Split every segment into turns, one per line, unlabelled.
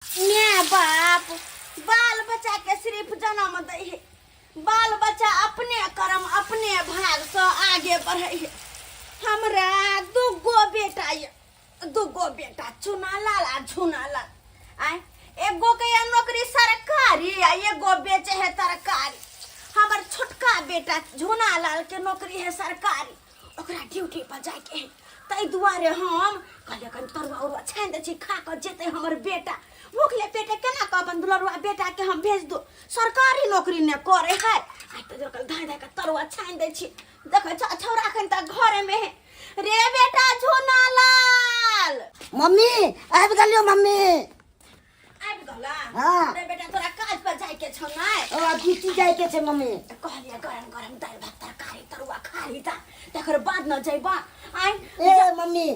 माय बाप बाल बच्चा के सिर्फ जन्म दै है, बाल बच्चा अपने कर्म अपने भाग से आगे बढ़े है। हमरा दूगो बेटा ये, दूगो बेटा चुनालाल आ झुनालाल। आय एगो के या नौकरी सरकारी आ एगो बेचे है तरकारी। हमर छोटका बेटा झुनालाल के नौकरी है सरकारी, ओकरा ड्यूटी पर जाके है, ताहि दुआरे हम कहलियै कनि तरुआ उरुआ छानि दै छी, खा कऽ जेतै हमर बेटा। भूखले पेटे केना कऽ अपन दुलरुआ बेटाके हम भेज दू? सरकारी नौकरी ने करे है। आइ तऽ जखन धाँइ धाँइ कऽ तरुआ छानि दै छी। देखै छ छौड़ा एखन तक घरेमे है। रे बेटा झुनालाल,
मम्मी आबि गेलियो मम्मी।
आबि गेला?
हाँ।
रे बेटा, तोरा काज पर जाइके छौ नै?
ओ ड्यूटी जाइके छै मम्मी।
तऽ कहलियै गरम गरम दालि भात तरकारी तरुआ खा ली ता, तकर बाद न जैबा। आइ
ए मम्मी।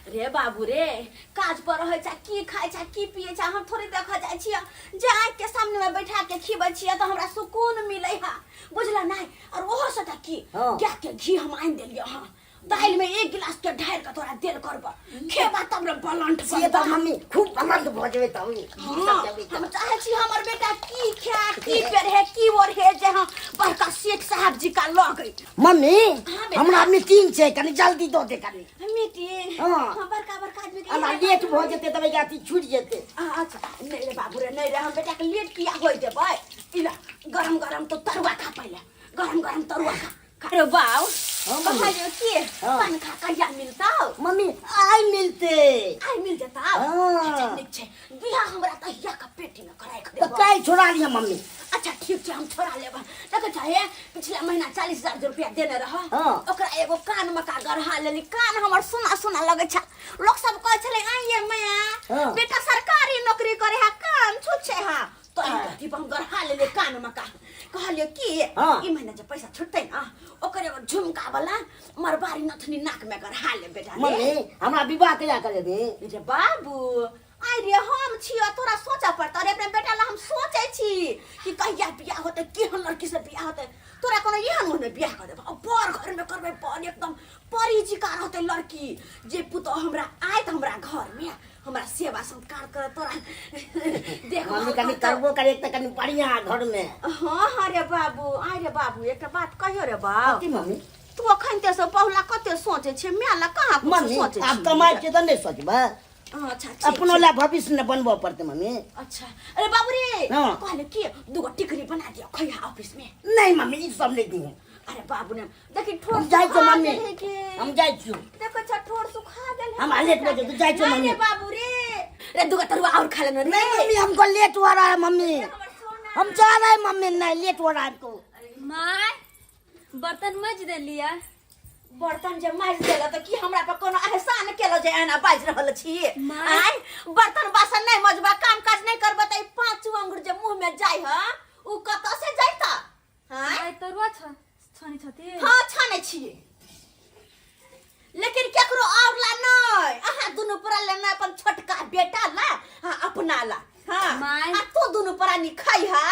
रे बाबू रे, काज पर रहै छै, की खाइ छै की पियै छै हम थोड़े देखऽ जाइ छियै। जे आँखिके सामनेमे बैठा के खिबै छियै तऽ हमरा सुकून मिलै है, बुझल नहि? आओर ओहो से तऽ की,
हाँ।
गायके घी हम आनि देलियै हँ, दालि में एक गिलास के ढारि के तोरा देल करब, खेबा तब ने बलंट
से तऽ मम्मी खूब बलंट भऽ जेबै तब।
हाँ, हम चाहे छी हमर बेटा की खाए की पेरहे की ओढ़े, जे हम बड़का सेठ साहब जी का लगे।
मम्मी।
हाँ, बेटा।
हमरा मीटिंग छै, कनि जल्दी दऽ दे कनि।
मीटिंग?
हाँ।
हाँ, बड़का बड़का आदमी के
हमरा लेट भऽ जेतै तब अथी छूटि जेतै।
अच्छा, नहीं रे बाबू रे, नहीं रे, हम बेटा के लेट किया होय देबै। इला गरम गरम तो तरुआ खा, पहिले गरम गरम तरुआ खा। अरे बाऊ।
हाँ, मम्मी।
कहलियो की,
हाँ।
पंखा कहिया मिलता?
मम्मी, आइ मिलते।
आइ मिल जेता?
हाँ।
अच्छा, नीक छै। बियाह हमरा तहिया के पेटी में कराय के
तऽ
देबो।
काल्हि छोड़ा लिअ मम्मी।
अच्छा ठीक छै, हम छोड़ा लेब। देखै छ हे, पिछला महीना 40,000 रुपया देने रह,
हाँ।
ओकरा एगो कान मका गढ़ा लेली। कान हमर सोना सोना लगै छै। लोक सब कहै छलै, आइये मैया,
हाँ।
बेटा सरकारी नौकरी करे है, कान छुछे है। तो ई कथी पर हम गढ़ा लेलियै कान मका। कहलियै कि
हाँ।
ई महीना जे पैसा छुटतै ना, ओकर एगो झुमका वाला मरबारी नथुनी नाक में गढ़ा ले बेटा रे।
मम्मी, हमरा विवाह कहिया करेबी?
रे बाबू, आइ रे हम छियो, तोरा सोचऽ पड़तौ रे। अपने बेटा ला हम सोचै छी कि कहिया बियाह होतै, केहन लड़की से बियाह होतै। तोरा कोनो एहन ओहन बियाह कर देबौ, बड़ घर में करबै, बड़ एकदम परी जी का रहतै लड़की, जे पुतोह हमरा आयत हमरा घर में हमरा सेवा सत्कार कर, तोरा देखभाल
मम्मी, कनि
करतौ।
करबो करे तऽ कनि बढ़िया घर में।
हाँ हाँ रे बाबू। आइ रे बाबू, एकटा बात कहियो रे बाबू?
कथी मम्मी?
तू अखन ते से बहुला कते सोचे छे, माय ला कहाँ कुछ
मम्मी,
सोचे
आब
छी?
कमाइ छियै तऽ नहि सोचबै?
अच्छा ठीक
अपनो
छै।
ला भविष्य ने बनबऽ पड़तै मम्मी।
अच्छा, अरे बाबू रे,
हाँ।
कहले कि दूगो टिकरी बना दियो, खइहा ऑफिस में।
नहीं मम्मी, ई सब नहीं दिहे।
अरे बाबू ने देखी ठोर
हम जाइ छियौ
सुखा
मम्मी।
गेल है के।
हम जाइ छियौ।
देखो छ, ठोर सुखा गेल है।
हमरा लेट भऽ जेतौ, जाइ छियौ
नहीं
मम्मी।
रे बाबू रे, रे दूगो तरुआ और खा लेना रे।
नहीं मम्मी, हमको लेट हो रहा है मम्मी।
हमर सोना।
हम जा रहे हैं मम्मी, नहीं लेट हो रहा है हमको।
माय, बर्तन मज देलियै?
बर्तन जे माजि देल तऽ की हमरा पर कोनो एहसान केलो जे एना बाजि रहल छी?
माय।
आँय, बर्तन बासन नहि मजबा, काम काज नहि करबा तऽ ई पाँचो अंगुर जे मुँह में जाइ ह, उ कतऽ से जैता? आँय?
माय, तरुआ छ छानै छथि?
हाँ, छानै छियै, लेकिन केकरो और ला नहि, अहाँ दुनू परा ले नहि, अपन छोटका बेटा ला आ अपना ला। हाँ।
माय।
आ तू दुनू प्राणी खाइ हा,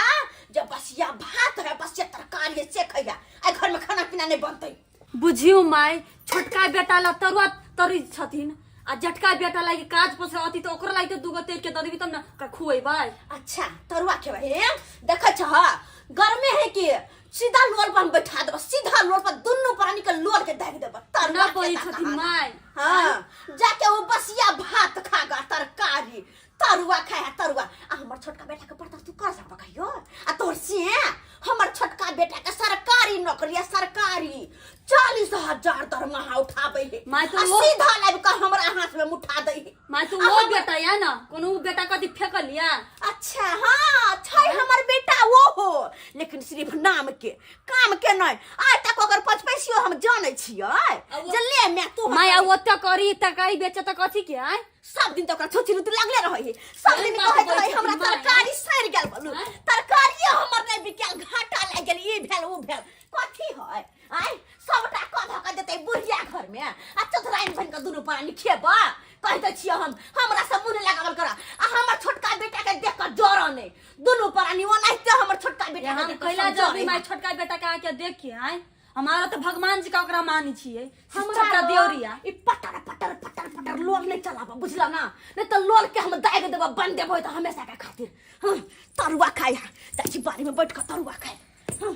जब बसिया भात है बसिया तरकारी है से खइहा। आइ घर में खाना पीना नहीं बनतै।
बुझियौ माय, छोटका बेटा ला तरुआ तरी छथिन आ जटका बेटा लागि काज पर से अति तऽ ओकरा लागि तऽ दूगो तेल के दऽ देबी तब ने ओकरा खुएबै।
अच्छा, तरुआ खेबै हे? देखै छह गर्मे है कि सीधा लोल पर हम बैठा देब, सीधा लोल पर दुनू प्राणी के लोल के दागि देब। तरुआ
ना पड़ी
खेता
छथिन
कहाँ?
माय।
हाँ, जाके वो बसिया भात खागा, तरकारी तरुआ खाए है तरुआ। आ हमर छोटका बेटा के पड़ता तू कर सकबा कहियो? आ तोर से हमर छोटका बेटा के सरकारी नौकरी है, सरकारी 40,000 दरमाहा उठाबै है।
माय तो
आ
वो-
सीधा लाबि कऽ हमरा हाथ में मुठा दै है।
माय तो
आ
वो
हमर-
बेटा या ना, कोनो उ बेटा कथी फेकल या?
अच्छा हाँ, छै हमर बेटा वो हो, लेकिन सिर्फ नाम के, काम के नहीं। आइ तक ओकर पचपैसियो हम जानै छियै जे ले मैं तू।
माय, आ ओते करी तरकारी बेचे तऽ कथी के आय?
सब दिन तो ओकरा छुछी रुती लागले रहै है, सब दिन
बात
कहैत
बोलै
रहै हमरा
छथिन माय।
तरकारी सड़ि गेल बोलू,
आँय?
तरकारिये हमर नहि बिकायल, घाटा लागि गेल, ई भेल ऊ भेल। कथी है आय? सबटा कऽ धऽ कऽ देतै बुढ़िया घर में आ चौधराइन बनि कऽ दुनू प्राणी खेबा। कहि दै छियै हम, हमरा से मुँह नहि लगावल कर आ हमर छोटका बेटा के देख कऽ डर नहि। दुनू प्राणी ओनाहिते हमर छोटका बेटा के
हम
देख कऽ
कैला
सब
जब
डरै।
माय छोटका बेटा के आके देख के आय, हमारा तो भगवान जी का ओकरा मानी छियै।
हमरा
छोटका
न
देवरिया
ई पटर पटर पटर पटर पर लोल नहीं चलाबा बुझला ना, नहीं तो लोल के हम दाग देबा बन देबो तो हमेशा के खातिर। हाँ, तरुआ खाई जाइ छी बाड़ी में बैठ के तरुआ खाई। हाँ।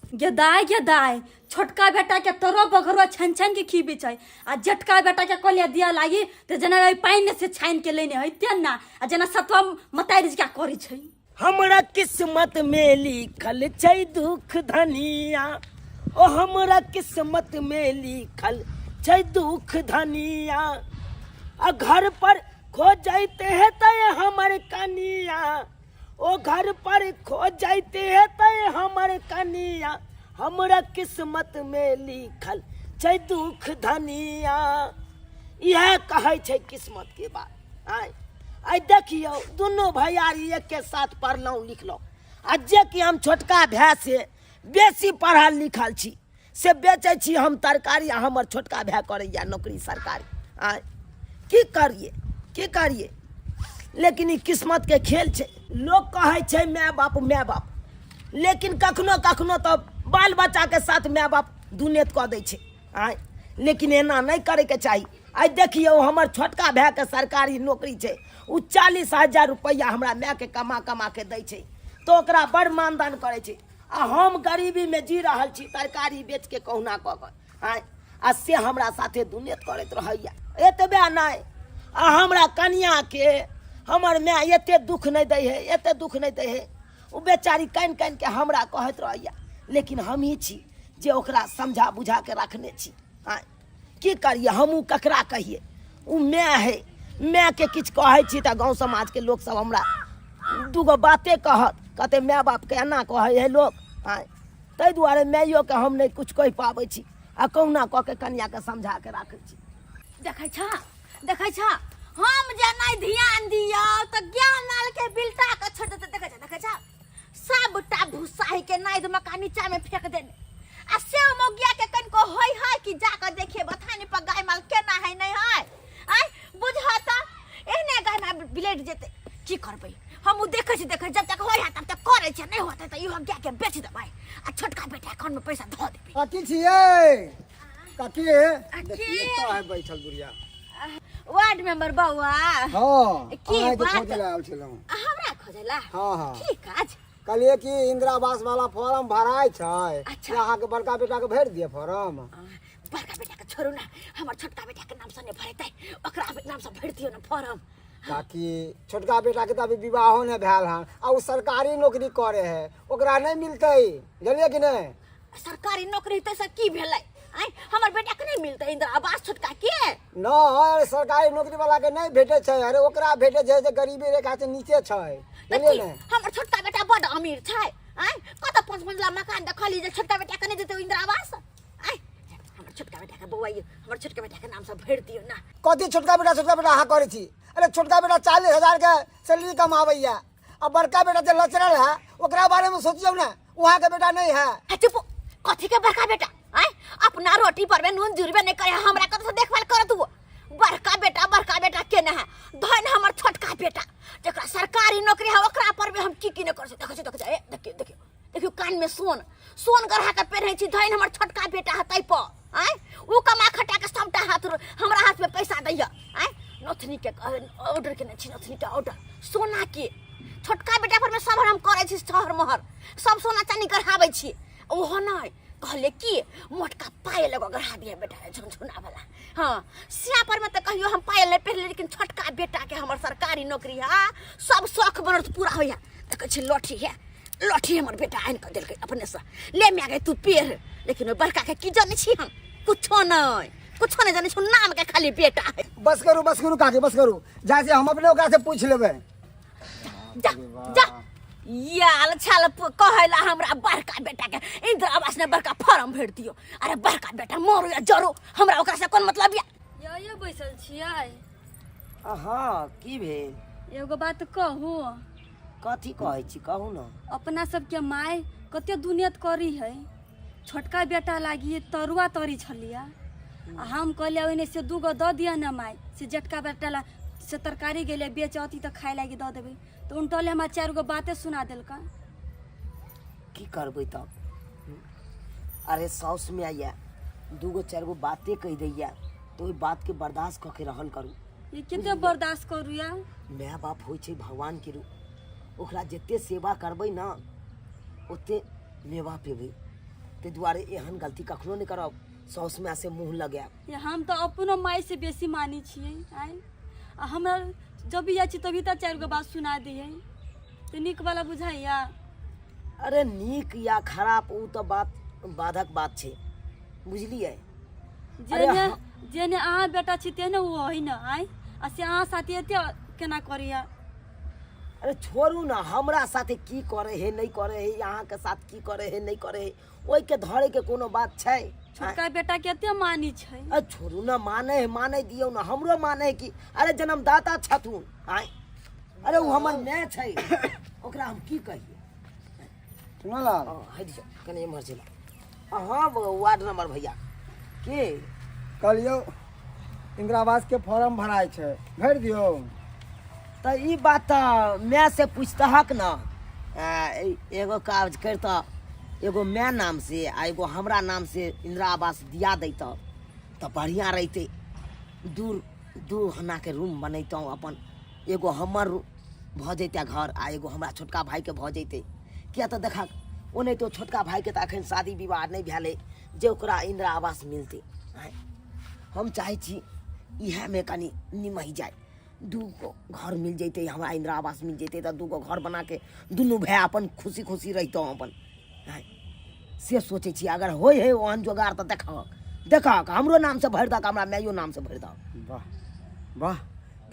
गेदाय गेदाय छोटका बेटा के तोरो बघरुआ छान छान के खीबी छै आ जेटका बेटा के कहलिए दिया लागी त जेना ओइ पानि से छानि के लेने होइते ना आ जेना सतुआ मतारि जका करै छै।
हमरा किस्मत में लिखल छै दुख धनिया, ओ हमरा किस्मत में लिखल छै दुख धनिया, आ घर पर खो जाते हैं तय हमर कनिया, ओ घर पर खो जाते हैं तय हमर कनिया, हमरा किस्मत में लिखल छै दुख धनिया। इएह कहै छै किस्मत के बात। आय आइ देखियौ दुनू भैयारी एके साथ पढ़लहुँ लिखलहुँ, आ जे कि हम छोटका भाय से बेसी पढ़ल लिखल छी से बेचै छी हम तरकारी, आ हमर छोटका भाय करैया नौकरी सरकारी। आय की करिए की करिए, लेकिन ई किस्मत के खेल छै। लोक कहै छै माय बाप माय बाप, लेकिन कखनो कखनो तऽ बाल बच्चाके साथ माय बाप दुनेत कऽ दै छै। आय लेकिन एना नहि करैके चाही। आइ देखियौ हमर छोटका भायके सरकारी नौकरी छै, ओ 40,000 रुपैआ हमरा मायके कमा कमा के दै छै, तऽ ओकरा बड़ मानदान करै छै, आ हम गरीबीमे जी रहल छी तरकारी बेचके कहुना कऽ कऽ। आँय आ से हमरा साथे दुनेत करैत रहैया। एतबे नहि, आ हमरा कनियाके हमर माय एते दुख नहि दै है, एते दुख नहि दै है, ओ बेचारी कानि कानि के हमरा कहैत रहैया, लेकिन हमही छी जे ओकरा समझा बुझा के रखने छी। आँय की करिए, हमहूँ ककरा कहिए, ओ माय है, मायके किछु कहै छी तऽ गाँव समाजके लोकसब हमरा दूगो बाते कहत, कहतै माय बापके एना कहै है लोक। आँय ताहि दुआरे माइयोके हम नहि किछु कहि पाबै छी, आ कहुना कऽ के कनियाके समझा के राखै छी।
देखै छ देखै छ, हम जे नहि ध्यान दियौ तऽ ज्ञान माल के बिलटा के छोड़ देतै। देखै छ देखै छ, सबटा भुसाही के नाइद मका नीचा में फेंक देने, आ से मौगिया के कनिको होय है कि जाके देखिए बथानी पर गाय माल केना है नहीं है। आय बुझह त एहने गाय माल बिलट जेतै, की करबै हम? उ देखै छी देखै जब तक होय है तब तक करै छै, नहीं होतै तऽ इहो गाय के बेच देबै आ छोटका बेटा अकाउंट में पैसा धऽ देबै।
काकी छियै काकी?
की?
देखिए तो है बैठल बुढ़िया।
वार्ड मेंबर बौआ।
हाँ,
की
अहाँके
बात?
खोजै लए आयल छलहुँ।
हमरा खोजला?
हाँ हाँ।
की काज?
कहलियै कि इंदिरा आवास वाला फॉर्म भराइ छै।
अच्छा।
से अहाँके बड़का बेटा के भरि दिअ फॉर्म।
बड़का बेटा के छोड़ू ना, हमर छोटका बेटा के नाम से नहीं भरेतै, ओकरा नाम से भरि दियौ ना फॉर्म।
काकी छोटका बेटा के तऽ अभी विवाहो नहि भेल हन, आ ओ सरकारी नौकरी करे है, ओकरा नहि मिलतै, जानलियै कि नहि?
सरकारी नौकरी हेतै से की भेलै? आँय हमर बेटा के नहीं मिलतै इंदिरा आवास छोटका के?
नहि, सरकारी नौकरी वाला के नहि भेटै छै। अरे ओकरा भेटै छै जे गरीबी रेखा से नीचे छै,
तऽ
बुझलियै
की
ने?
हमर छोटका बेटा बड अमीर छै? आँय कतऽ 5 मंजिला मकान देखली जे छोटका बेटा के नहि देतै इंदिरा आवास? आँय हमर छोटका बेटा के बौआ, हमर छोटका बेटा के नाम से भरि दियौ ना।
कथी छोटका बेटा छोटका बेटा अहाँ करै छी? अरे छोटका बेटा 40,000 के सैलरी कमाबैया, आ बड़का बेटा जे लचरल है ओकरा बारे में सोचियौ ने, वहाँ के बेटा नहीं है।
आ चुप, कथी के बड़का बेटा? आँय अपना रोटी पर में नून जुड़बे नहीं करे, हमरा कत से देखभाल करत वो बड़का बेटा? बड़का बेटा के न है धन हमर छोटका बेटा जकरा सरकारी नौकरी है, ओकरा पर में हम की की नहीं कर सकते। देखो देखो, ए देखियो देखियो देखियो, कान में सोन सोन गढ़ा के पेन्है छी, धन हमर छोटका बेटा है तै पर। आँय उ कमा खटा के सबटा हाथ हमरा हाथ में पैसा दैया। आँय नथनी के ऑर्डर केने छी, नथनी के ऑर्डर सोना के, छोटका बेटा पर में सब हम करै छी, शहर महर सब सोना चानी गढ़ाबै छी। ओहो नहि कहले कि मोटका पायल एगो गढ़ा दिया बेटा झुनझुना वाला। हाँ सिया पर में तऽ कहियो हम पायल नहि पहिरले, लेकिन छोटका बेटा के हमर सरकारी नौकरी है, सब शौख बनत पूरा होइया। तऽ कहै छै लठी है, लठी हमर बेटा आनि कऽ देलकै अपने से, ले माय गे तू पेड़। लेकिन ओहि बड़का के की जानै छी हम? कुछो नहि, कुछो नहि जानै छी, नाम के खाली बेटा है।
बस करू बस करू काकी, बस करू, जाइ से हम अपने ओकरा से पूछि लेबै।
जा जा, याल छाल कहैला हमरा बड़का बेटा के इंदिरा आवास ने बड़का फॉर्म भरि दियौ। अरे बड़का बेटा मरू या जरू, हमरा ओकरा से कोन मतलब या?
यो यो बैसल छियै?
हाँ की भेल?
एगो बात कहू?
कथी कहै छी, कहू ने।
अपना सबके माय कते दुनियत करी है, छोटका बेटा लागी तरुआ तरी छलिया, आ हम कहलियै ओहिने से दूगो दऽ दिअ ने माय, से जेटका बेटा ला से तरकारी गेलै बेच अथी तऽ खाय लागी दऽ देबै, तऽ उनटले हमरा 4 गो बाते सुना देलका।
की करबै तब? अरे साउस में आइया दूगो 4 गो बाते कहि दैया तऽ ओहि बातके बर्दाश्त कऽ के रहल करू।
ये कते बर्दाश्त करू या?
माय बाप होइ छै भगवान के रूप, ओकरा जते सेवा करबै ने ओते मेवा पेबै। ताहि दुआरे एहन गलती कखनो नहि करब, साउस माय से मुँह लगायब।
ये हम तऽ अपनो माय से बेसी मानै छियै आइ, आ हमरा जब भी जाइ छी तभी तऽ 4 गो बात सुना दैयै, तऽ नीक वाला बुझाइया?
अरे नीक या खराब ओ तऽ बात बाधक बात छै, बुझलियै?
जेने जेने अहाँ बेटा छी तेने ओ है न आइ, आ से अहाँ साथे एते केना करैया?
अरे छोड़ू ने, हमरा साथे की करे है नहीं करे है, अहाँ के साथ की करे है नहीं करे है, ओहि के धरे के कोनो बात छै?
छोटका बेटा के एते मानी छै।
अरे छोड़ू ने, माने है माने दियौ ने, हमरो माने है कि अरे जन्मदाता छथुन आइ, अरे ओ हमर माय छै, ओकरा हम की कहियै?
सुनला?
हँ, हटि जाउ कनि एम्हर चलि। हाँ वार्ड नंबर भैया के
कहलियौ इंदिरा आवास के फॉर्म भराइ छै, भरि दियौ।
तऽ ई बात तऽ माय से पूछतहक ने। एगो काज करितह, एगो माय नाम से आ एगो हमरा नाम से इंदिरा आवास दिया दैतह तऽ बढ़िआँ रहितै। दूर दू हनाके रूम बनैतहुँ अपन, एगो हमर भऽ जैते घर आ एगो हमरा छोटका भाइके भऽ जैतै। किया तऽ देखक ओनाहितो छोटका भाइके तऽ एखन शादी विवाह नहि भेलै जे ओकरा इंदिरा आवास मिलतै। आँय, हम चाहै छी इएहमे कनि निमहि जाय, दू गो घर मिल जैतै हमरा, इंदिरा आवास मिल जैतै तऽ 2 गो घर बनाके दुनू भाय अपन खुशी खुशी रहितहुँ अपन। आँय, से सोचै छी अगर होइ है ओहन जोगाड़ तऽ देखहक देखहक हमरो नामसँ भरि दहक, हमरा माइयो नामसँ भरि दहक।
वाह वाह,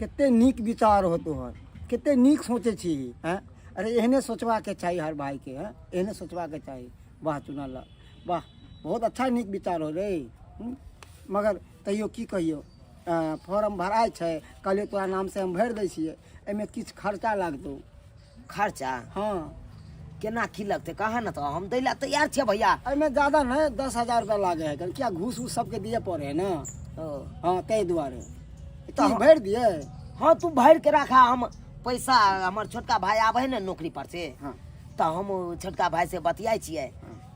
कते नीक विचार हो तोहर, कते नीक सोचै छी। हैं, अरे एहने सोचबाके चाही हर भाईके, हैं एहने सोचबाके चाही। वाह चुनल, वाह बहुत अच्छा नीक विचार हो रे। मगर तैयो की कहियौ, फॉर्म भराइ छै, कहलियै तोरा नामसँ हम भरि दै छियै, एहिमे किछु खर्चा लागतौ।
खर्चा?
हाँ।
केना की लगतै कहाँ ने, तऽ हम दै लए तैयार छियै भैया।
एहिमे ज्यादा नहि, 10,000 रुपया लागे है, किया घूस उस सबके दिए पड़े है ना।
ओ।
हाँ ताहि दुआरे
तऽ
की भरि दिए?
हाँ तू भरि के राखा, हम पैसा हमर छोटका भाई आबै है ने नौकरी पर से,
हाँ।
तऽ हम छोटका भाई से बतियाइ छियै,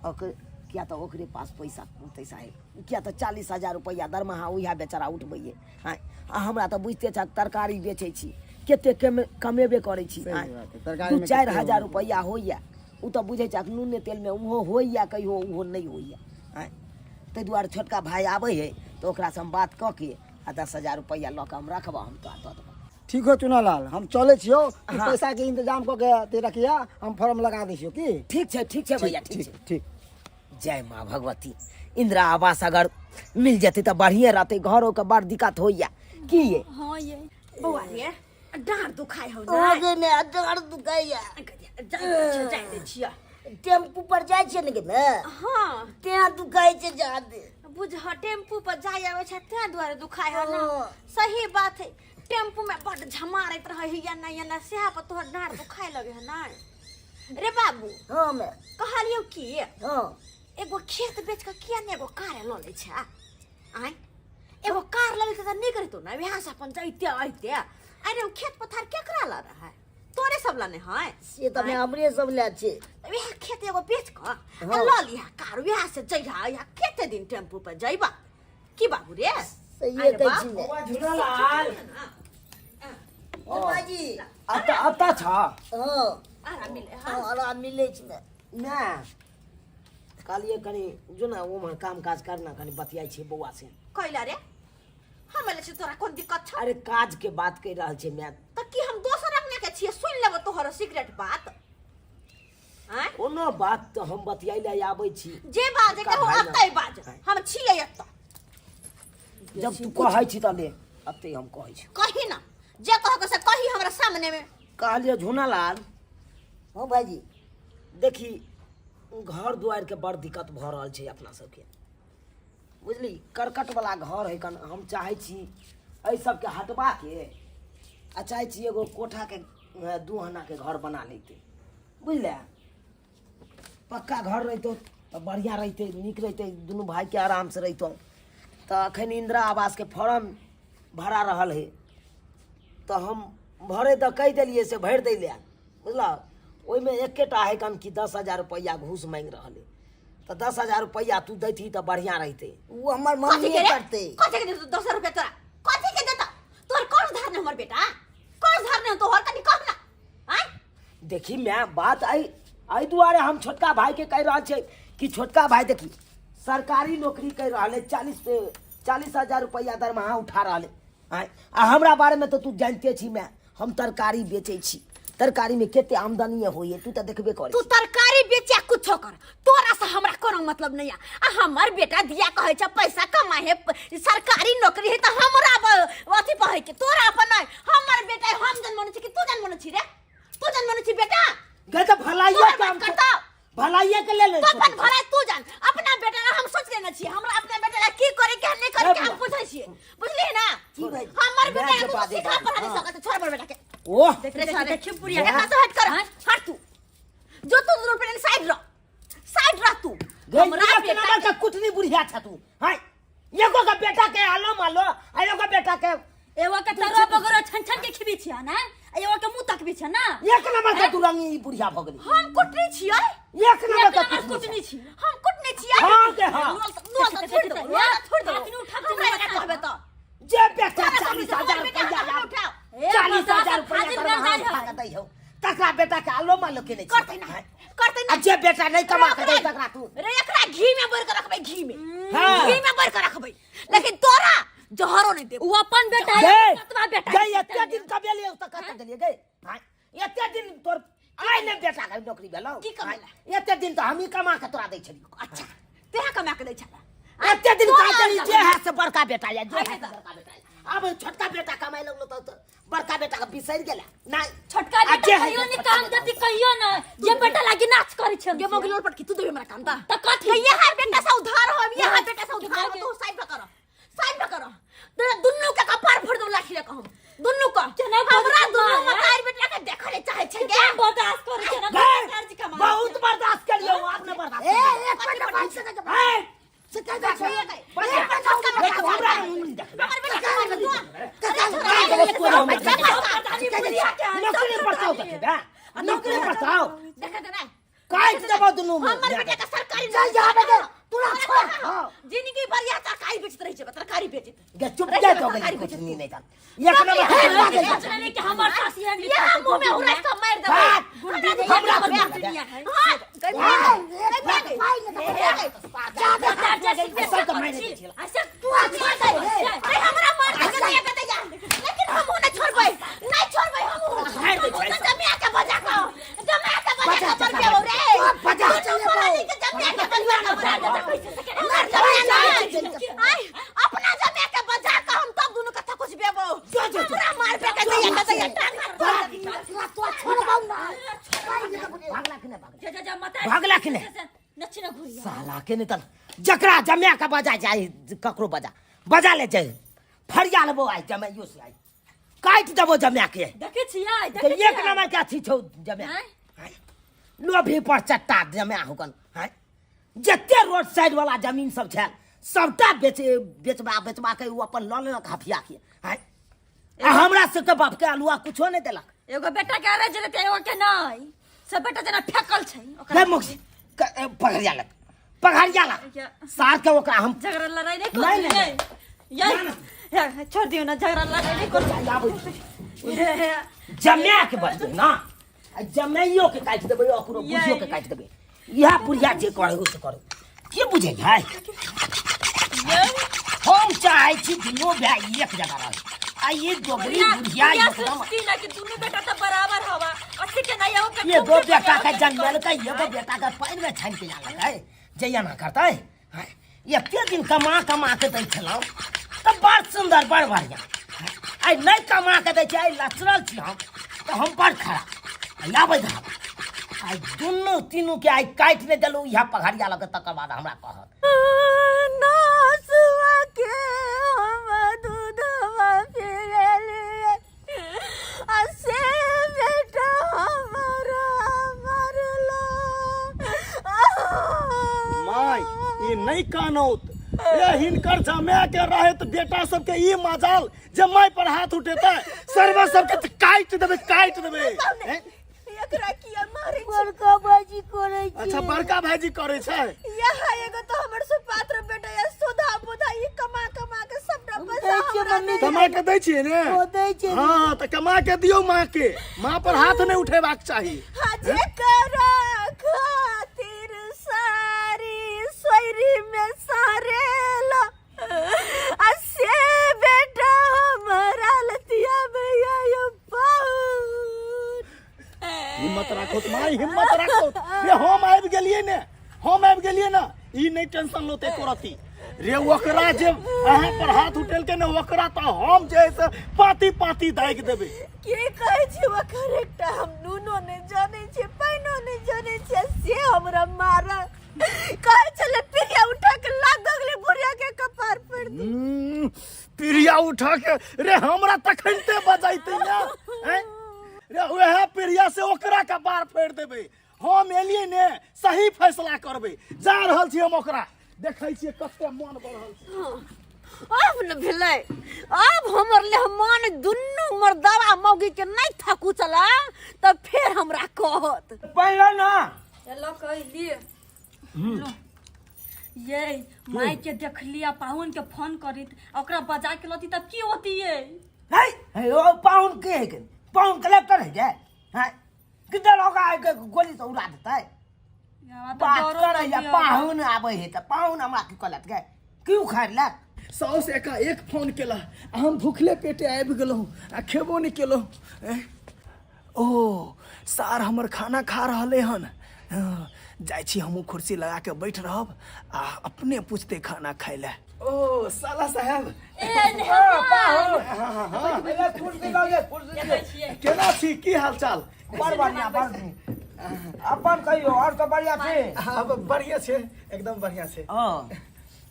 ओकर किया तऽ ओकरे पास पैसा तैसा है, किया तऽ 40,000 रुपैआ दरमाहा उएह बेचारा उठबैये। आँय, आ हमरा तऽ बुझिते छह तरकारी बेचै छी, कते कमेबे करै छी।
सही
आँय,
बात है, तरकारी
दू
में
चारि
कते
हजार
होइए।
रुपैआ होइए, ओ तऽ बुझै छह नूने तेलमे ओहो होइए, कहियो ओहो नहि होइए। आँय, ताहि दुआरे छोटका भाय आबै है तऽ ओकरासँ हम बात कऽ के आ 10,000 रुपैआ लऽ कऽ हम रखबह, हम तोरा दऽ देबह।
ठीक हो चुनालाल, हम चलै छियौ, तू
हाँ।
पैसा के इंतजाम कऽ के ते रखिया, हम फॉर्म लगा दै छियौ की?
ठीक छै, ठीक छै भैया, ठीक छै।
ठीक।
जय माँ भगवती। इंदिरा आवास अगर मिल जेतै तऽ बढ़िए रहतै, घरो के बड़ दिक्कत होइया की ये?
हाँ ये।
बौआ रे, डाँड़ दुखाइ हौ ने?
ओगे ने डाँड़ दुखाइया।
जाय दै छियै।
टेम्पू पर जाइ छियै ने ने?
हाँ।
तें दुखाइ छै जादे।
बुझ टेम्पू पर जाय आबै छै तें दुआरे दुखाइ हौ ने?
हाँ।
सही बात है, टेम्पू में बड झमारैत रहै है या नहि या नहि, सएह पर तोहर डाँड़ दुखाइ लगे है ने रे बाबू?
हाँ मैं।
कहलियौ की,
हाँ।
एगो खेत बेच कऽ किया ने एगो कार लऽ लै छै? आँय, एगो कार लऽ लेतै तऽ नीक रहितौ ने, वएह से अपन जैते अइते। अरे ओ खेत पथार केकरा लऽ रहै? तोरे सब लऽ ने है?
से तऽ मैं हमरे सब लए छै।
वएह खेत एगो बेच कऽ आ लऽ लिहा कार, वएह से जइहा अइहा, कते दिन टेम्पू पर जइबा की बाबू रे?
सहिए
अरे
कहै
बाप।
छी ने।
बौआ झूलालाल।
बाबाजी।
अतऽ अतऽ छ?
हाँ।
आराम मिले?
हाँ, आराम मिलै छै ने।
ने कहलियै कनि जो ने ओम्हर काम काज करना, कनि बतियाइ छियै बौआ से।
कैला रे, हम एले छी, तोरा कोन दिक्कत छौ?
अरे काज के बात कहि रहल छै माय।
तऽ की हम दोसर अंगना के छियै, सुनि लेबो तोहर सिगरेट बात? आँय,
कोनो बात तऽ हम बतियाइ लए आबै छी।
जे बाजे के हो
भाई ना।
अतै बाज, हम छियै एतऽ।
जब तू कहै छी तऽ ले अतै हम कहै छी।
कही ना, जे कहके से कही हमरा सामने में।
कहलियै झूनालाल।
हाँ भाईजी।
देखी घर दुआरि के बड़ दिक्कत भऽ रहल छै अपना सबके, बुझली? करकट वाला घर है कन, हम चाहै छी एहि सबके हटबा के आ चाहै छी एगो कोठा के 2 आना के घर बना लैते, बुझले? पक्का घर रहितौ तऽ बढ़िआँ रहितै, नीक रहितै, दुनू भाइके आरामसँ रहितहुँ। तऽ एखन इंदिरा आवासके फॉर्म भरा रहल है, तऽ हम भरे तऽ कहि देलियै से भरि दै लए, बुझलक? ओहिमे एकेटा है कन कि 10,000 रुपैआ घूस माँगि रहल है। तऽ 10,000 रुपैआ तू दैतही तऽ बढ़िआँ रहितै।
ओ हमर
कथी
मम्मी
के रे?
करतै।
कथी के देतो 10 रुपया तोरा? कथी के देता तोहर? कौन धार ने हमर बेटा? कौन धार ने तोहर? कनी कह ना आय।
देखी मैं बात एहि एहि दुआरे हम छोटका भाई के कहि रहल छै कि छोटका भाई देखी सरकारी नौकरी करि रहल है, 40,000 रुपैआ दरमाहा उठा रहल है। आँय, आ हमरा बारेमे तऽ तू जानिते छी मैं, हम तरकारी बेचै छी, तरकारीमे कते आमदनी होइए तू तऽ देखबे करै।
तू तरकारी बेच या कुछो कर, तोरा से हमरा कोनो मतलब नहीं है। आ हमर बेटा दिया कहै छै पैसा कमाए है, सरकारी नौकरी है, तऽ हमरा अथी पढ़ै के तोरा अपन नहीं। हमर बेटा है, हम जन्मने छी कि तू जन्मने छी रे? तू जन्मने छी बेटा?
गए तऽ भलाइए
तोहर
काम
बात करता।
भलाइए के लेल
तू अपन भलाई तू जान। अपना बेटा ला हम सोच लेने छियै, हमरा अपना बेटा ला की करे के नहीं करे के हम पूछै छियै, बुझली ना?
की भाई?
हमर बेटा
मैं
के
के
तू
बाजे
सिखा
बाजे,
पढ़ा नहीं
हाँ।
सकत। छोड़ हमर बेटा के।
ओह।
रे साले,
देखियो पुरिया।
एकरा से हट कर, हट तू, जो तू दुनू पे साइड रह, साइड रह तू।
गई
हमरा
एक
बेटा
नंबर के कुटनी बुढ़िया छ तू हाय। एगो के बेटा के आलो मालो आ एगो बेटा के
एगो के तरुआ बगरो छन छन के खिबी छिया ना, आ एगो के मुंह तकबी छ ना।
एक नंबर के दुरंगी ई बुढ़िया भ गेली।
हम कुटनी छियै?
एक नंबर के
एक नंबर
कुटनी
कुटनी छी।
हम कुटनी छियै?
हाँ के हाँ।
लोल तो छोड़ दो, लोल छोड़ दो।
हाथ नहीं उठा,
हमरा एकरा कहबे तो
जे बेटा
तोरा
चालीस
सब
हजार
हमर बेटा
रुपैआ
हाथ में
लाभ
उठाओ।
ए,
चालीस
बता,
हजार रुपैआ
फाजिल
दरमाहा
बेरोजगार
उठा
है।
के दै हौ, तकरा बेटा के आलो मालो के नहि छै।
करतै ना, करतै ना।
आ जे बेटा नहि कमा के दै तकरा तू
रे एकरा घी में बोर के रखबै, घी में।
हाँ।
घी में बोर के रखबै, लेकिन तोरा जहरो नहीं देबो।
उ अपन बेटा है,
गए
कतबा बेटा
गए
है।
एते दिन कमेलियै तऽ कतऽ गेलियै गए? हाँ, एते दिन तोर आइ ने बेटा के नौकरी भेलौ।
की कमेला?
हाँ, एते दिन तऽ हमही कमा के तोरा दै छलियौ।
अच्छा, तेहा कमा के दै छला?
एते दिन
तोरा
का देली
अंदर
जे है से बड़का बेटा या जे
है
है से
तऽ।
बड़का बेटा या। अब छोटका बेटा कमाए लगलो तऽ बड़का बेटा के बिसरि गेला नहीं।
छोटका
आ
बेटा
जे है
कहियो
से
नहीं
छोटका
काम
बेटा।
देती, कहियो ना जे बेटा लागी नाच करै छै।
गे मोगी लोल पटकी, तू देबे हमरा काम ता?
तऽ कथी?
यहाँ बेटा से उधार हो, यहाँ बेटा से उधार हो। तू साइड पे कर, साइड पे कर। तोरा दुन्नू के कपार फोड़ दो लाठी ले कहम दुन्नू का।
केना
हमरा
बजतौ
दुन्नू
माय,
मतार बेटा के देखले चाहे छै गे।
केना बर्दाश्त करै छै ना
गए,
कार्य कमा
बहुत बर्दाश्त करियो, आप ने बर्दाश्त
ए
करियौ।
एक मिनट भाई से के
ए,
से कह दे।
बस,
एक
हमरा उंगली देख।
हमर बेटा कमा के तू
नौकरी पर ताव देखे, नौकरी पर ताव
देख दे ना।
काट देबो दुनू में।
हमर बेटा के सरकारी
चल जा बेटा, तोरा छोड़।
हाँ।
जिंदगी भर यह तरकारी बेचत रही छै, तरकारी बेचत
गे चुप
रही
जा
छै,
तो
तरकारी
कुछ
बेचत।
नहीं नहीं जान एक नंबर
कि हमर सास एहन
यहाँ मुंह में उड़ाइ के मारि देबै।
बात।
हमरा
हमरा
दुनिया
दुनिया
है। हां, गई गई गई।
सब तऽ मारि दै छियै।
तू
अरे हमरा मार के नहीं कते जा, लेकिन हम नहीं छोड़बै, नहीं छोड़बै हम।
मारि दै छै।
जमिया के बजा के, जमिया के बजा के मर गेलौ रे।
बजा।
दुनू के जमिया के बजा के मर गेलौ। हमर जमिया नहीं आय, अपना जमिया के बजा के हम तब दुनू कथा कुछ बेबो।
जो, जो, जो।
हमरा मार पे के दैया के दैया टांग
तोरा छोड़बौ ना।
भागला कि नहि भागला?
जा जा जा मत।
भागला कि नहि?
नची ना घुरिया।
साला के नहि तऽ जकरा जमा के बजा जाय, ककरो बजा बजा ले जाय, फरिया लेबो आइ जमाइयो से, आइ काटि देबो जमा के।
देखै छियै?
तऽ
देखै
एक नंबर के अथी छौ जमा।
आँय?
आँय? लोभी पर चट्टा जमा होकन। आँय? जते रोड साइड वाला जमीन सब छै सबटा बेच बेचबा बेचबा के उ अपन लऽ लेलक हफिया के। आँय? आ हमरा सबके बाप के अलुआ कुछो नहि देलक।
एगो बेटा के अरेज रहते, एगो के नहीं, सब बेटा जेना फेकल छै ओकरा।
गे मुख पघरिया लग, पघरिया लग सार के ओकरा हम
झगड़ा लड़ाई नहीं
नहीं,
करू।
नहीं।
नहीं, यही छोड़ दियो ना, झगड़ा लड़ाई नहीं करू।
आबै छी। जमा के बचतै ना, आ जमाइयो के काटि देबै, ओकरो बुझियो के काटि देबै। इएह बुढ़िया जे करै से करू के बुझै है। हम चाहै छी दुनू भाय एक जगह रह आ ई दोगली बुढ़िया एकदम
सोचती ना कि दुनू बेटा तो बराबर हवा अच्छे के नहीं हो के।
एगो बेटा के जन्मेलकै, एगो बेटा के पानि मे छानि के आनलकै जे एना करतै। हँ, एते दिन कमा कमा के दै छलहुँ तऽ बड़ सुन्दर बड़ बढ़िआँ। आइ नहि कमा के दै छै, आइ लचरल छी हम तऽ हम बड़ खराब। आइ आबै धाब, आइ दुनू तीनू के आइ काटि नहि देलहुँ इएह पघरिया लऽ के, तकर बाद हमरा कहत।
नसुआ के हम दूधवा पियलियै आ से बेटा हमरा मरला।
माय, ई नहीं कानौत ए हिनकर जमा के रहे त बेटा सबके ई मजाल जे माय पर हाथ उठेतै। सरवा सबके त काटि देबै, काटि देबै। हैं?
एक एकरा किया मारै छी?
बड़का भाईजी करै छै।
अच्छा, बड़का भाईजी करै छै।
यहाँ एगो तो हमर सुपात्र बेटा या सुधा बुधा, ई कमा कमा के सबटा पैसा
दै छियै
हमरा
मम्मी।
दै।
कमा के दै छियै ने?
ओ दै छै।
हँ, तऽ कमा के दियौ माँ के, माँ पर हाथ नहि उठेबाक चाही।
हाँ, जेकरा खातिर सारी सोयरी में सारेला आ से बेटा हमरा लतिया भैया यो बहुत।
हिम्मत राखो माई, हिम्मत राखो। रे हम आबि गेलियै ने, हम आबि गेलियै ने, ई नहि टेंशन लो एको रत्ती। रे ओकरा जे अहाँ पर हाथ उठेलकै ने, ओकरा तऽ हम जे है से पाती पाती दागि देबै।
की कहै छी, ओकर एकटा हम नूनो नहि जानै छियै, पानिओ नहि जानै छियै, से हमरा मारल। कहै छलै पिरिया उठा के लाग गेलै बुढ़िया के कपार पर।
पिरिया उठा के रे हमरा तखनते बजैते ने, हैं? रे वएह पिरिया से ओकरा कपार फोड़ि देबै। हम एलियै ने, सही फैसला करबै। जा रहल छी हम, ओकरा देखै छियै कते मन बढ़ल छै।
आब ने भेलै, आब हमर लेहमान दुनू मर्दावा मौगी के नहि थकू चला तऽ फेर हमरा कहत।
पहिले ना
चलो कहलिए ये माई के देखली आ पाहुन के फोन करित आ ओकरा बजा के लती तब की होती ये?
है है, ओ पाहुन के है के? पाहुन कलेक्टर है क्या है? किधर होगा के गोली से उड़ा देतै।
हमरा तऽ
बात
डरो
करे या
लगैया।
पाहुन आबै है तऽ पाहुन हमरा की कहलत गे, क्यों खाइ लक?
साउस एका एक फोन केला आ हम भूखले पेटे आबि गेलहुँ आ खेबो नहि केलहुँ। एँ? ओ सार हमर खाना खा रहलै हन। हँ, जाइ छी हमहूँ, कुर्सी लगा के बैठ रहब आ अपने पूछते खाना खाइ लए। ओ साला साहेब।
कुर्सी लऽ गे, कुर्सी
देखै छियै।
केना छी, की हाल चाल?
बड़ बढ़िया, बड़ नीक। अपन कहियौ, आओर सब बढ़िया छै?
हाँ, बढ़िया छै, एकदम बढ़िया छै।
हँ,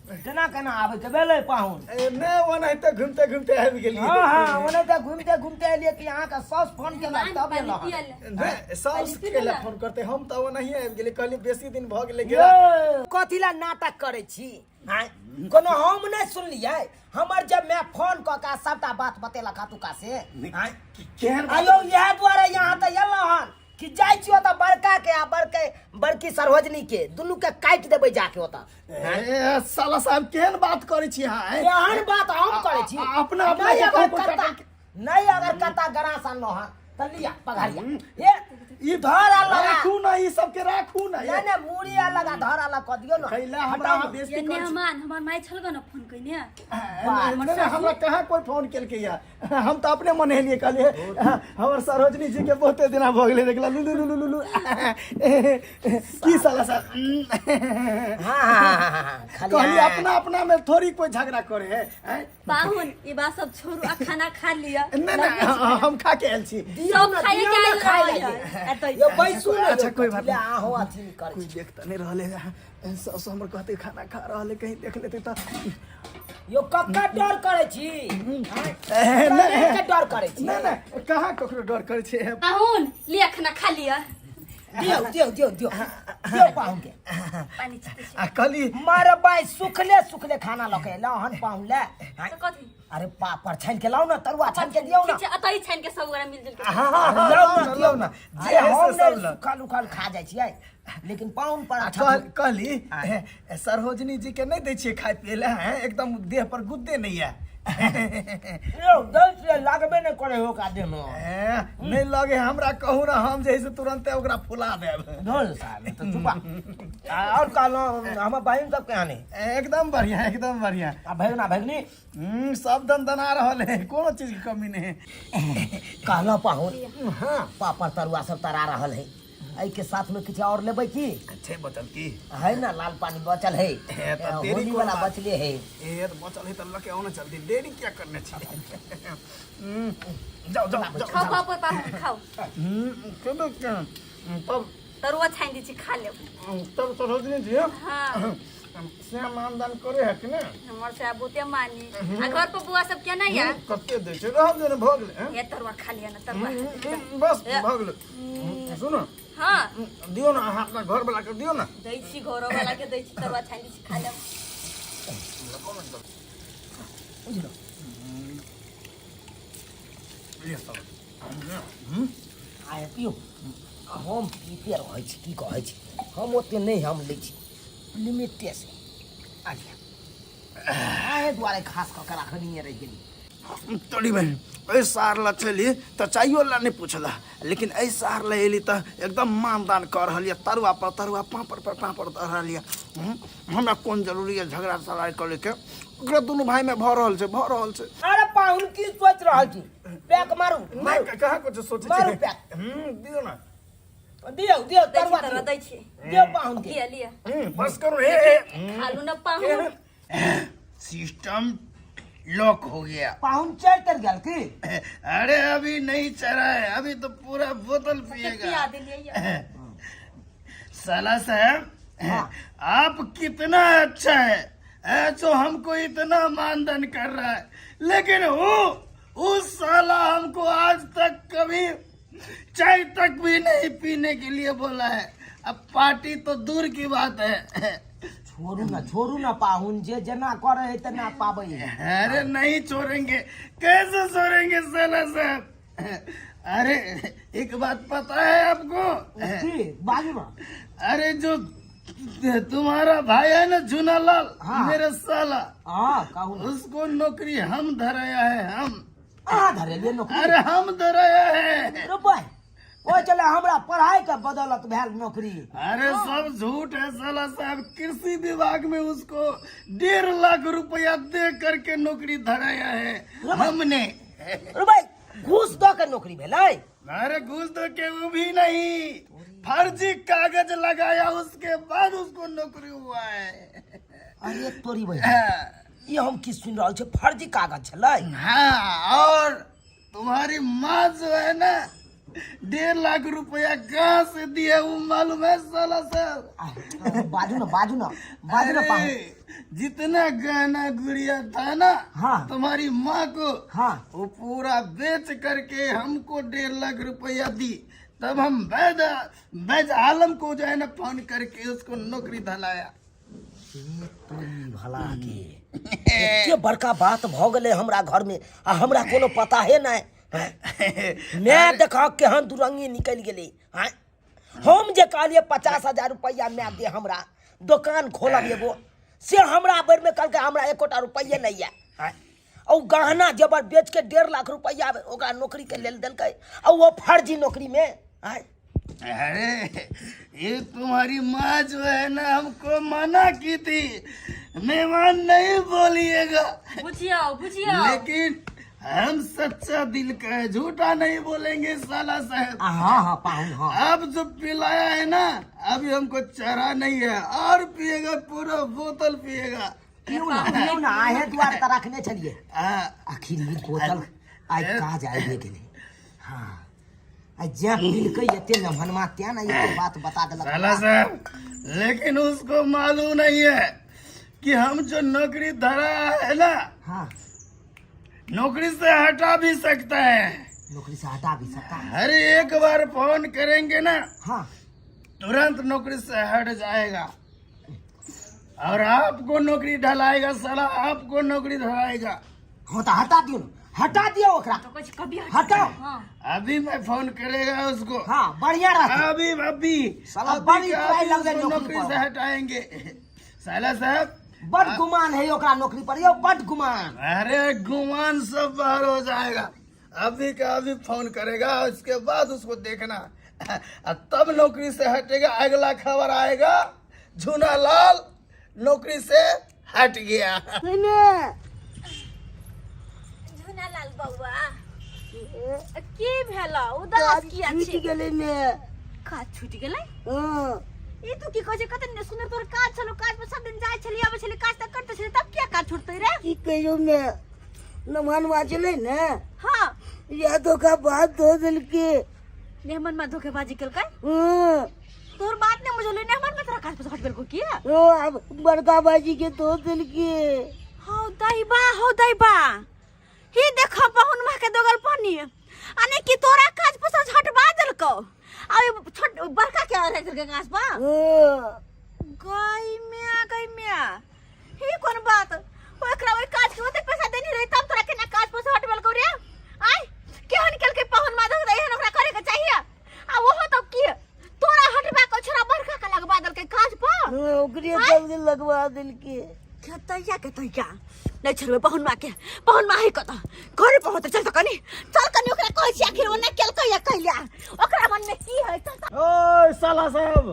केना केना आबै के भेलै पाहुन?
ए, नहि, ओनाहिते घुमिते घुमिते आबि गेलियै।
हँ हँ, ओनाहिते घुमिते घुमिते एलियै कि अहाँके साउस फोन केलक तब
पानि
एलहुँ हन।
पियै लए।
नहि, साउस केला फोन करते? हम तऽ ओनाहिए आबि गेलियै, कहलियै बेसी दिन भऽ गेलै
यौ,
गेला।
कथी लए नाटक करै छी आँय? कोनो हम नहि सुनलियै, हमर जब मैं फोन कऽ के सबटा बात बतेलक हतुका से आँय?
केहन बात?
आयौ, इएह दुआरे यहाँ तऽ एलहुँ हन कि जाइ छी ओतऽ बड़का के आ बड़के बड़की सरोजनी के दुनू के काटि देबै जाके ओतऽ।
ए, साला साहब, केहन बात करै छी अहाँ, आँय?
एहन बात हम करै छी?
अपना अपना
नहि
के
अगर
कोइ
कत्ता
काटै-
नहि अगर कत्ता गरास अनलहुँ हन तऽ लिअ पघारिया हे।
ई
धर आ लगा।
राखू ना, ई सबके राखू ना।
नहि नहि, मूड़ी आ लगा, धर आ लगा कऽ दियौ ने।
कैला हमरा
हटाउ
अहाँ
ने।
बेइज्जती
ये
करै छी।
मेहमान हमर माय छल ने फोन कइने।
नहि, नहि, हमरा कहाँ कोई फोन केलकै या, हम तऽ अपने मन एलियै, कहलियै हमर सरोजनी जी के बहुते दिना भऽ गेलै देखला। लू लू लू लू लू, की साला साहब?
हाँ हाँ हाँ हाँ, खाली
कहलियै
हाँ।
अपना अपना में थोड़ी कोई झगड़ा करे है, आँय?
पाहुन, ई बात सब छोड़ू आ खाना खा लिअ।
नहि नहि, हम खा के आयल छी।
दियौ
सब
ने,
खाइए
दियौ
के
ने
आयल
खाइ
रहै
लए।
है। एतै।
यौ बैसू ने।
अच्छा,
यौ,
कोई बात
कथी लए
नहीं।
अहूँ अथी नहि करै
कोई
छी।
देख तऽ नहि रहले है, सासु हमर कहते खाना खा रहले, कहीं देख लेते तऽ।
यौ कक्का, डर करै छी?
ए, नहि।
के डर करै छी?
नहि नहि, कहाँ ककरो डर करै छै।
पाहुन, लिअ खाना खा लिअ।
दियौ दियौ दियौ दियौ दियौ पाहुन के।
पानी छिटै छी।
आ कहली
मारे बाई, सुखले सुखले खाना लऽ के एलहुँ हन पाहुन ले
तऽ कथी?
अरे पापड़ छानि के लाउ ने, तरुआ छानि के दियौ ने।
ठीक छै, अतै छानि के सब गोरा मिलजुल के।
हाँ हाँ हाँ,
लाउ
लाउ
ने,
ने,
दियौ
लाउ ने।
अरे
जे है
हम
से सब
नहि
लाउ।
सुखल उखल खा जाइ छियै, लेकिन पाहुन पर
आ
अच्छा।
कहली सरोजनी जी के नहि दै छियै खाय पियै लए, हैं? एकदम देह पर गुद्दे नहि यऽ।
यौ दै छियै, लागबे नहि करै हो का देह मे।
ए, नहि लगे हमरा कहू ने, हम जे है से तुरंते ओकरा फुला देब।
धोल साहब तऽ चुपा। आ, आओर कहलहुँ, हमर बहिन सब केहन है?
एकदम बढ़िया, एकदम बढ़िया।
आ भगना भगनी?
सब दनदना रहल है, कोनो चीज के कमी नहीं है।
कहलहुँ पाहुन, हाँ, पापड़ तरुआ सब तरा रहल है, एहिके साथ में किछु आओर लेबै की?
छै बचल की?
है ना, लाल पानी बचल है।
हे, तऽ देरी
होली
कोन
वाला
बात?
बचले है।
ए तऽ बचल है तऽ लके आओ ना जल्दी, देरी क्या करने छी? जाओ जाओ जाओ।
खाउ खाउ पाहुन, खाउ।
चलू तब।
तरुआ छानि दै छी, खा लेब।
तब सरोजनी जी,
हाँ।
श्याम मानदान करे है कि ने?
हमर से बहुते मानी। आ घर पर बुआ सब केना या?
कते दै छै, रह दियौ ने, भऽ गेलै, हैं?
हे, तरुआ खा लिअ ने, तरुआ।
बस भऽ गेलै, सुनू।
हाँ।
दियौ ने, अहाँ अपना घर वाला के दियौ ने।
दै छी, घरो वाला के दै छी, तरुआ छानि दै छी, खा लेब।
ये सब
आय पियौ। हम पीते रहै छी की कहै छी हम ओते नहि हम लै छी लिमिटे से आ लिअ एहि दुआरे खास कऽ के रखनिये रहि गेली
तोरी बहिन एहि सार लए चली तऽ चाइयो लए नहि पुछला लेकिन एहि सार लए एली तऽ एकदम मानदान कऽ रहल यऽ तरुआ पर तरुआ पापड़ पर पापड़ दऽ रहल यऽ हमरा कोन जरूरी यऽ झगड़ा सड़ाइ करैके ओकरा दुनू भाईमे भऽ रहल छै भऽ रहल छै
अरे पाहुन की सोच रहल छी पैक मारू मारू
नहि कहाँ कुछ सोचै
मारू
छै
पैक
दियौ ने
दियौ दियौ
दै छी
तरुआ
तरुआ
दियौ
दै छी
दियौ पाहुन के
लिअ लिअ
बस करू हे हे
खालू न पाहुन
सिस्टम लॉक हो गया
पाहुन चढ़ तर गेल की
अरे अभी नहीं चढ़ा है अभी तो पूरा बोतल
पिया
पिएगा
देलियै यऽ।
साला साहब आप कितना अच्छा है है जो हमको इतना मानधन कर रहा है लेकिन वो उस साला हमको आज तक कभी चाय तक भी नहीं पीने के लिए बोला है अब पार्टी तो दूर की बात है
छोड़ू ना छोड़ू ना पाहुन जे जेना करे है तेना पाबै है
अरे नहीं छोड़ेंगे कैसे छोड़ेंगे साला साहब अरे एक बात पता है आपको
की बाजू ना
अरे जो तुम्हारा भाई है ना झूनालाल
हाँ।
मेरे साला
हाँ कहू ना
उसको नौकरी हम धराया है हम
अहाँ धरेलियै नौकरी
अरे हम धराया है
रे भाई ओ चले हमरा पढ़ाई के बदौलत भेल नौकरी
अरे सब झूठ है साला साहब कृषि विभाग में उसको 1.5 लाख रुपया दे करके नौकरी धराया है हमने
रे भाई घूस दऽ के नौकरी भेलै
अरे घूस दो के वो भी नहीं फर्जी कागज लगाया उसके बाद उसको नौकरी हुआ है
अरे तोरी बहिन ई हम की सुनि रहल छी फर्जी कागज छलै
हाँ और तुम्हारी माँ जो है ना 1.5 लाख रुपया कहाँ से दिया वो मालूम है साला साहब
आ, बाजू ना बाजू ना बाजू ना पाहुन
अरे जितना गहना गुड़िया था ना
हाँ।
तुम्हारी माँ को
हाँ।
वो पूरा बेच करके हमको 1.5 लाख रुपया दी तब हम वैद वैद आलम को जो है ना फोन करके उसको नौकरी दिलाया
तोरी भला के एते बड़का बात भऽ गेलै हमरा घर में आ हमरा कोनो पता है नहि मैं देखा केहन दुरंगी निकलि गेलै आँय हम जे कहलियै 50,000 रुपैआ माय दे हमरा दोकान खोलब एगो से हमरा बेर में कहलकै हमरा एकोटा रुपैए नहि यऽ आँय आ ओ गहना जेवर बेच के 1.5 लाख रुपैआ ओकरा नौकरी के लेल देलकै आ ओ फर्जी नौकरी में आँय
अरे ये तुम्हारी माँ जो है ना हमको मना की थी मेहमान नहीं बोलिएगा
बुझियौ बुझियौ
लेकिन हम सच्चा दिल का है झूठा नहीं बोलेंगे साला साहब
हाँ हाँ पाहुन हाँ
अब जो पिलाया है ना अभी हमको चढ़ा नहीं है और पिएगा पूरा बोतल पिएगा
पियू ना पियू ना आहे दुआर तऽ रखने छलियै
हाँ,
आखिर ई बोतल आइ काज आबि गेलै हाँ आ जे पीलकै एते नमहनमा तें ने एते बात बता देलक
साला साहब लेकिन उसको मालूम नहीं है कि हम जो नौकरी धरा है ना
हाँ
नौकरी से हटा भी सकता है
नौकरी से हटा भी सकता है
अरे एक बार फोन करेंगे ना
हाँ
तुरंत नौकरी से हट जाएगा और आपको नौकरी ढलाएगा साला आपको नौकरी ढलाएगा
हाँ तऽ हटा दियौ ने हटा दियौ ओकरा
तऽ कहै छै कभी
हटाओ
हाँ
अभी मैं फोन करेगा उसको
हाँ बढ़िया रहतै
अभी अभी
साला
अभी
बड़ी
का
ट्राई
अभी
लगलै
उसको
नौकरी
नौकरी
पर।
से हटाएंगे साला साहब
बड गुमान है ओकरा नौकरी पर यौ बड गुमान
अरे गुमान सब बाहर हो जाएगा अभी का अभी फोन करेगा उसके बाद उसको देखना और तब नौकरी से हटेगा अगला खबर आएगा झूना लाल नौकरी से हट गया
झुनालाल बौआ की भेल उदास किया
छूटि
छी
गेलै ने
काज छूटि गेलै
हँ
ई तू की कहै छै कते ने सुंदर तोर काज छलो काज पर सब दिन जाइ छली आबै छली काज तऽ करते छली तब किया काज छूटतै रे
की कहियौ ने नमहनमा छलै ने
हाँ
या धोखा बात दऽ देलकै
नेहमन मा धोखेबाजी केलकै
हँ
तोर बात ने बुझलै नेहमन मा तोरा काज पर हट गेलको किया
ओ आब बड़का भाईजी के दऽ देलकै
हौ दैबा हौ दैबा ही देख पहुन माह के दोगल पानी अने कि तोरा काज पर से हटवा देलको आ ई छोट बड़का के रख देलकै काज पर
हँ
गई म्या गई म्या ही कोन बात ओकरा ओइ काज के ओते पैसा देनी रही तब तोरा केना काज पर से हटबेलको रे आय केहन केलकै पहुन माधव एहन ओकरा करे के चाहिए आ ओहो तब की
लगवा देलके।
केतैया केतैया नहि छोड़बै पहुनवा के, पहुनवा है कतऽ घरे पहुँच। चल तऽ कनि, चल कनि, ओकरा कहै छी आखिर ओना केलकै या कैला, ओकरा मन में की है, चल तऽ।
ओए साला साहब,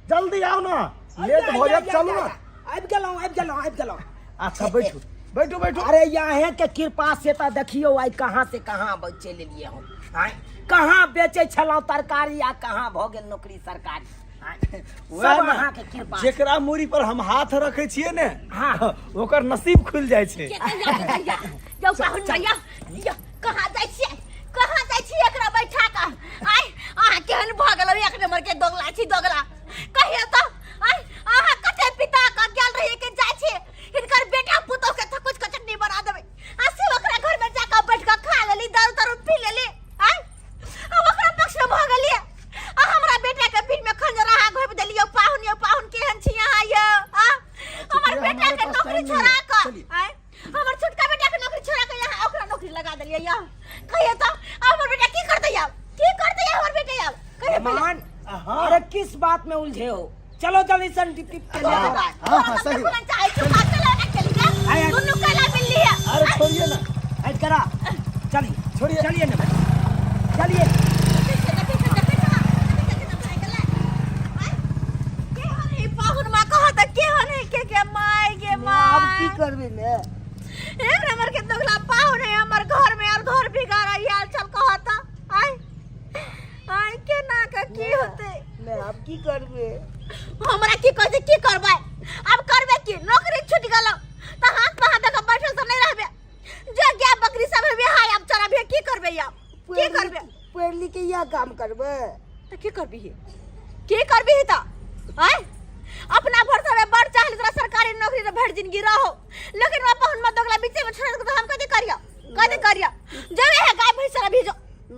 जल्दी आओ ना, लेट हो जात, चलू ना।
आबि गेलहुँ, आबि गेलहुँ, आबि गेलहुँ।
अच्छा बैठू बैठू बैठू।
अरे यहाँ के कृपा से तऽ देखियौ आइ कहाँ से कहाँ चलि एलियै हम। आँय, कहाँ बेचै छलहुँ तरकारी आ कहाँ भऽ गेल नौकरी सरकारी। आँय,
वएह
सब
ने,
अहाँके कृपा।
जेकरा मूड़ी पर हम हाथ रखे छियै ने,
हाँ।
ओकर नसीब खुलि जाइ छै।
केतैया केतैया यौ पाहुन भैया यौ, कहाँ जाइ छियै, कहाँ जाइ छियै एकरा बैठा कऽ? आइ अहाँ केहन भऽ गेलौ, एक नंबर के दोगला छी दोगला। कहियो तऽ आइ अहाँ कते पिता कऽ गेल रहियै कि जाइ छी हिनकर बेटा पुतोह के थकुच के चटनी बना देबै, आ से ओकरा घर में जाकऽ बैठ कऽ खा लेली, दारू तारू पी लेली। आइ आ ओकरा पक्ष में भऽ गेलियै आ हमरा बेटा के पीठ में खंजर अहाँ घोपि देलियै। पाहुन यौ पाहुन, केहन छी अहाँ यौ? आ हमर बेटा के
हमारे पास
नौकरी
टाइम नहीं
छोड़ा
है।
कऽ
चलिए।
आइ हमर छोटका बेटा के नौकरी छोड़ा के यहाँ ओकरा नौकरी लगा देलियै यौ। कहियो तऽ हमर बेटा की करतै आब, की करतै हमर बेटा आब, कहियो पहिले।
मेहमान, अरे किस बात में उलझे हो, चलो जल्दी से टिप टिप के ले आओ।
हाँ, हाँ, सही।
चाहे छी बात चलो ना चली जा।
आय, आय।
दुनू कैला मिलली है।
अरे छोड़िए ना।
हट करा, चलिए।
छोड़िए।
चलिए ना भाई, चलिए।
पाहुन माँ कहत केहन है के के माय गे
आब
माय।
की करबै ने?
एक नंबर के दोगला पाहुन है हमर घर में और घर बिगाड़ा आयल चल कहत। आय आय केना के की होते
ने आब की करबै?
हमरा की कहै छै की करबै? आब करबै की, नौकरी छूट गेल तऽ हाथ पर हाथ दऽ कऽ बैठल तऽ नहि रहबै। जो गाय बकरी सब हेबे हाय आब चराबे। की करबै आब, की करबै?
पढ़ि लिख के इएह काम करबै
तऽ की करबिही, की करबिही तऽ? आँय, अपना भरोसा में बड़ चाहली तोरा सरकारी नौकरी रे भरि जिंदगी रहो, लेकिन वहाँ पहुन मत दोगला बीचे में छोड़ दे तो हम कथी करियो, कथी करियो? जब है गाय भैंस चराबी जो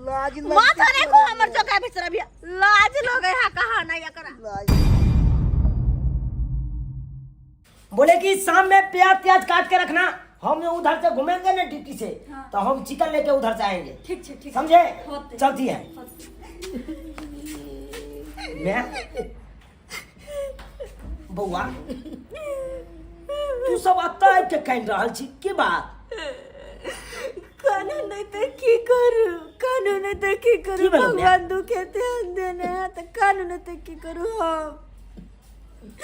लाज
माथा नहीं को हमर जो गाय भैंस चराबी। लाज लोग है कहा नहीं एकरा।
लाज।
बोले कि शाम में प्याज प्याज काट के रखना, हम उधर से घूमेंगे ना ड्यूटी से।
हाँ।
तो हम चिकन लेके उधर से आएंगे।
ठीक छै, ठीक।
समझे?
होते।
चलती है।
होते।
मैं बौआ, तू सब एतऽ आबि के कानि रहल छी, की बात?
कानू नहीं तऽ की करू, कानू नहीं तऽ की करू?
की भेलौ?
भगवान दुखे ध्यान देने है तऽ कानू नहीं तऽ की करू हम?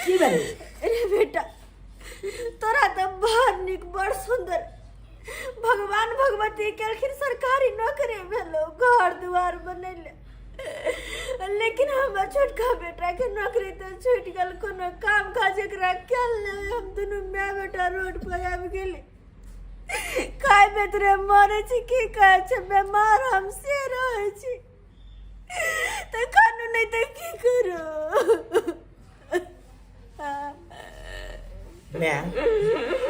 की भेलौ?
अरे बेटा, तोरा तऽ बड़ नीक बड़ सुंदर भगवान भगवती केलखिन, सरकारी नौकरी भेलो, घर दुआर बनैले, लेकिन हमर छोटका बेटा के नौकरी तऽ छूटि गेल, कोनो काम काज एकरा कयल नहि। हम दुनू माय बेटा रोड पर आबि गेली, खाय बेतरे मरै छी, की कहै छै, बेमार हम से रहै छी तऽ खानू नहि तऽ की करू?
मैं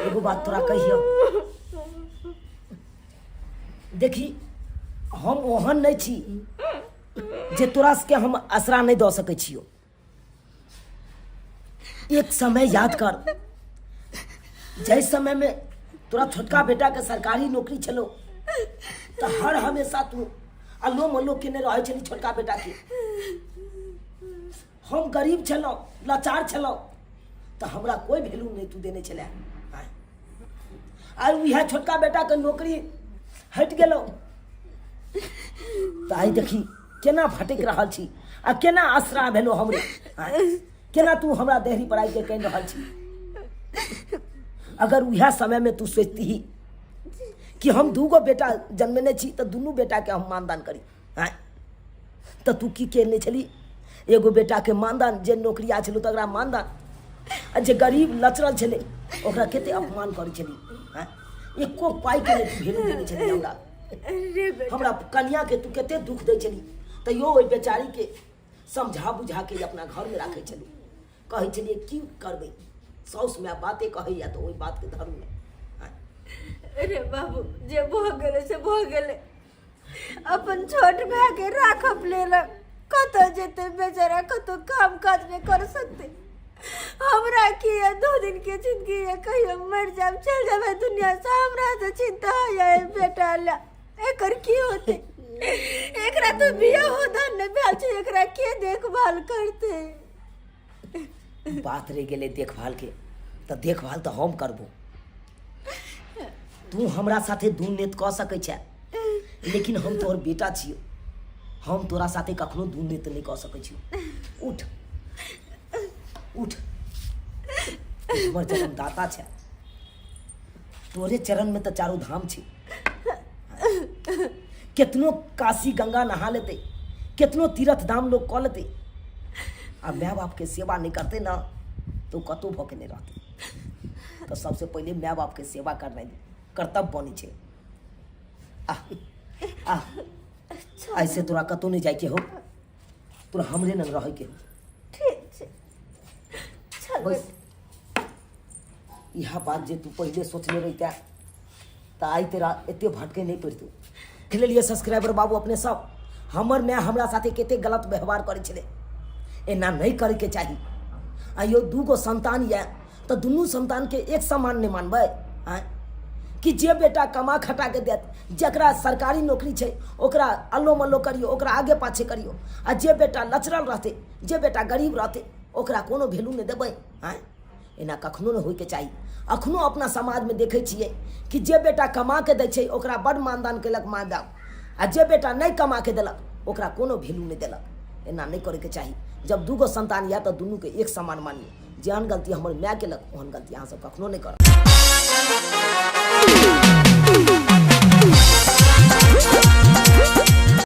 एगो बात तोरा कहियो, देखी हम ओहन नहीं छी जे तोरा सबके हम आसरा नहीं दऽ सकै छियो। एक समय याद कर, जाहि समय में तोरा छोटका बेटा के सरकारी नौकरी छलो तऽ हर हमेशा तू अल्लो मल्लो केने रहै छली छोटका बेटा के। हम गरीब छलहुँ, लाचार छलहुँ, तऽ हमरा कोई वैल्यू नहीं तू देने छले। आइ उएह छोटका बेटा के नौकरी हटि गेलो तऽ आइ देखी केना भटकि रहल छी आ केना आसरा भेलो हमरे। आँय, केना तू हमरा देहरी पर आबि के कहि रहल छी। अगर उएह समय में तू सोचती कि हम दूगो बेटा जन्मेने छी तऽ दुनू बेटा के हम मानदान करी। आँय, तऽ तू की केने छली? एगो बेटा के मानदान, जे नौकरिया छलो तकरा मानदान, आ जे गरीब लचरल छलै ओकरा कते अपमान करै छली। आँय, एको पाइ के नहि तू वैल्यू देने छली हमरा।
अरे बेटा,
हमरा कनिया के तू कते दुख दै छली, तैयो ओहि बेचारी के समझा बुझा के अपना घर में राखै छली, कहै छलियै की करबै, साउस माय बाते कहैया तऽ ओहि बात के धरू ने। आँय,
अरे बाबू, जे भऽ गेलै से भऽ गेलै, अपन छोट भाय के राखब लेलक, कतऽ जेतै बेचारा, कतौ काम काज नहि कर सकतै। हमरा की है, 2 दिन के जिंदगी है, कहियो मर जाब, चल जाबे दुनिया से, हमरा से चिंता है बेटा ला, एकर की होते? एकरा तो बियाह हो धन नहीं भेल छै, एकरा के देखभाल करते?
बात रहि गेलै देखभाल के, तऽ देखभाल तऽ हम करबो। तू हमरा साथे दू नेत कऽ सकै छै, लेकिन हम तोहर बेटा छियौ, हम तोरा साथे कखनो दू नेत नहि कऽ सकै छियौ। उठ उठ, तू हमर जन्मदाता छै, तोरे चरण में तऽ चारू धाम छै। केतनो काशी गंगा नहा लेतै, केतनो तीर्थ धाम लोग कऽ लेतै, आ माय बाप के सेवा नहि करतै ना तो कतहु भऽ के नहि रहतै। तऽ सबसे पहिले माय बाप के सेवा करनाइ कर्तव्य बनै छै। आ आ ऐसे तोरा कतहु नहि जाइके हो, तोरा हमरे लग रहैके हो।
ठीक छै, चल।
बस इएह बात जे तू पहिले सोचने रहिते तऽ आइ तेरा एते भटके नहि पड़तौ। खेललियै सब्सक्राइबर बाबू अपने सब, हमर माय हमरा साथे कते गलत व्यवहार करै छलै, एना नहि करैके चाही। आ यौ दूगो संतान यऽ तऽ दुनू संतानके एक समान नहि मानबै? आँय, कि जे बेटा कमा खटा के देत, जकरा सरकारी नौकरी छै ओकरा अल्लो मल्लो करियौ, ओकरा आगे पाछे करियौ, आ जे बेटा लचरल रहतै, जे बेटा गरीब रहतै, ओकरा कोनो वैल्यू नहि देबै? आँय, एना कखनो नहि होइके चाही। अखनो अपना समाजमे देखै छियै कि जे बेटा कमा के दै छै ओकरा बड्ड मानदान केलक माय बाप, आ जे बेटा नहि कमा के देलक ओकरा कोनो वैल्यू नहि देलक। एना नहि करैके चाही। जब दूगो संतान यऽ तऽ दुनूके एक समान मानियौ। जेहन गलती हमर माय केलक ओहन गलती अहाँ सब कखनो नहि करब।